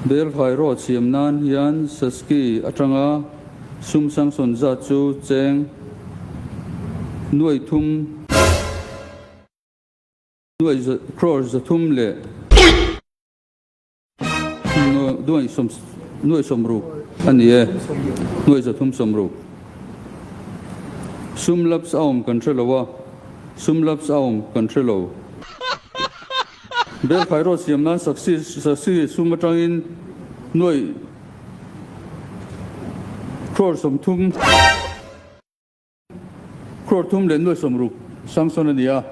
Belkhai road siam nan hian Saski atanga sum sanction zat chu cheng nuai thum nuai crore 300 leh nuai 60 a ni e, nuai 360. Sum lapse a awm kan hre lo a, sum lapse a awm kan hre lo. Belkhai road siam nan saksi sum atangin nuai crore 30. Crore 3 leh nuai 60 sanction a ni a.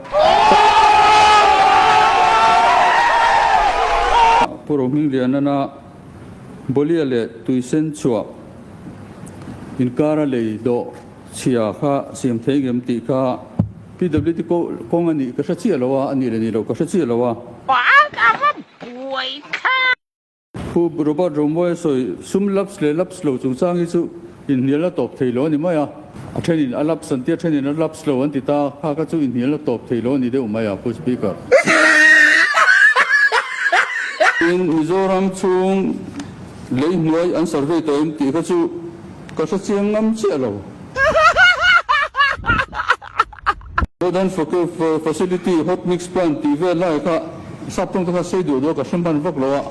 Pu Rohminglianana Bolia leh Tuisen chhuah inkara lei dawh chhia kha siam thei ngem tih kha PWD kawng a nih ka hre chiah lo a, a nih leh nih loh ka hre chiah lo a. Pu Robert Romawia sawi sum lapse leh lapse lo chungchang hi chu inhnialna tawp thei lo a ni mai a, a thenin a lapse an ti a, thenin a lapse lo an ti ta, kha kha chu inhnialna tawp thei lo a ni deuh mai a, Pu Speaker. Tin, Mizoram chhung lei hnuai an survey tawh em tih kha chu ka hre chiang ngam chiah lo. Modern Facility Hot Mix Plant tih vel lai kha sap tawng te kha sei duh duh a ka hre hman vak lo a,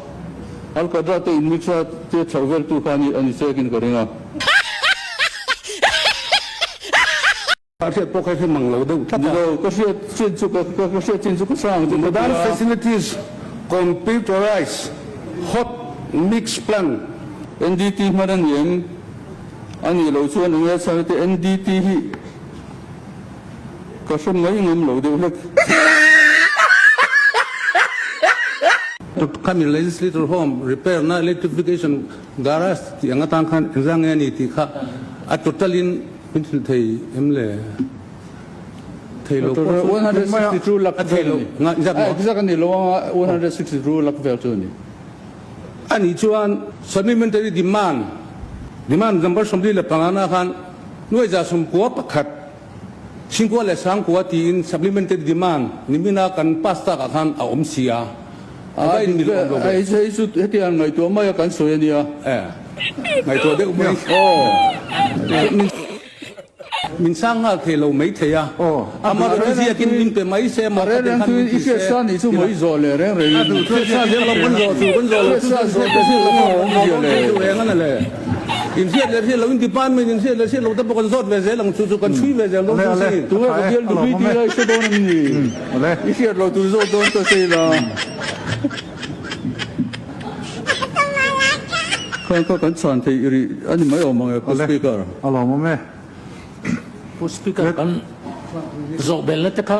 Alkadra te in mix a te chhoh vel tu kha a ni chek in ka ring a. Ka hriat pawh kha hre mang lo deuh tlat a. Ni lo, ka hriat chin chu ka hriat chin chu ka sang chu ka ti a. Modern Facilities Computerized Hot Mix Plant. NDT hman a ni em? A nih loh chuan enge chhan te NDT hi ka hre mai ngam lo deuh hlek. Khami Legislator Home repair na electrification garage tih ang atang khan engzah nge a ni tih kha a total in min hrilh thei em le? Thei lo pawh chu 162 lakh a thei vel lo a ni. Nga inzak maw? Exact a ni lo anga 162 lakh vel chu a ni. A nih chuan supplementary demand, demand number 45 na khan 991, 9 leh 9 tiin supplementary demand nimina kan pass takah khan a awm si a, a va inmil awm lo ve. Hei chu hetiang ngaihtuah maia kan sawi a nia. E, ngaihtuah deuh mai. Aw. Min sang nghal thei lo mai thei a, ama thu ziakin min pe mai se, ama kha te khan min ti se. I hriatsa nih chu maw i zawh leh reng reng in. Hriatsa zel lo kan zawh chu kan zawh lo chu kan hriat leh hriat lo a awm zia le. Eng a le. In hriat leh hriat lo in department in hriat leh hriat lo te pawh kan zawt ve zel ang chu chu kan chhui ve zel dawn chu sin. Tunge ka bial duh hlui tih lai hre dawn em ni? I hriat lo tur zawt dawn ta sei la. Khan kha kan chhan theih rih a ni mai awm ang e Pu Speaker. A lawmawm e. Pu Speaker kan zawh belna te kha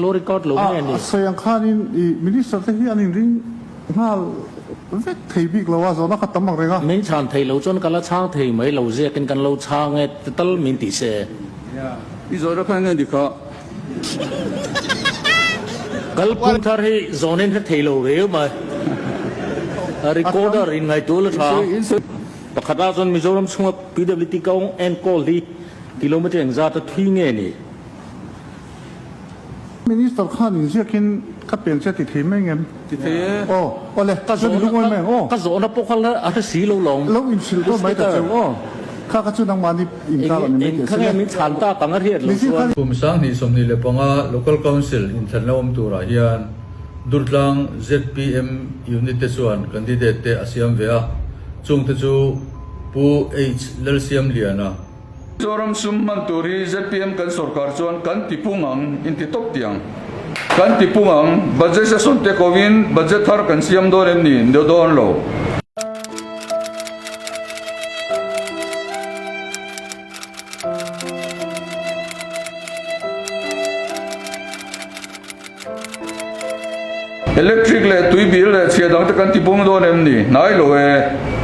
lo record lo nge ni? A sawi ang khanin i Minister te hi an inring nghal vek thei bik lo a, zawhna kha tam ang reng a. Min chhan thei lo chuan ka la chhang thei mai lo ziakin kan lo chhang e ti tal min ti se. I zawhna kha enge ni kha? Kalphung thar hi zawnin hre thei lo reu mai. Recorder in ngaihtuah la tha. Pakhatah chuan Mizoram chhunga PWD kawng enkawl hi kilometre engzata thui nge ni? Minister khan inziakin ka pen che ti thei mai ngem? Ti thei e. Aw, awle, Ka chuan i lungawi mai ang aw. Ka zawhna pawh kha a hre si lo lawm. Lo inhrilh dawn mai ta cheu aw. Kha kha chu nangmahni inkar a ni mai teh Engkha nge min chhan tak ang a hriat lo chuan. Kum 2025 Local Council inthlanna awm turah hian Durtlang zpm Unit te chuan candidate te a siam ve a, chungte chu Pu H Lalsiamliana, Mizoram sum hman tur hi zpm kan sorkar chuan kan ti pung ang, in ti tawp tiang. Kan ti pung ang, budget session te kovin budget thar kan siam dawn em ni? Ni dawn lo. Electric leh tui bil leh chhia dang te kan ti pung dawn em ni? Hnai lo e.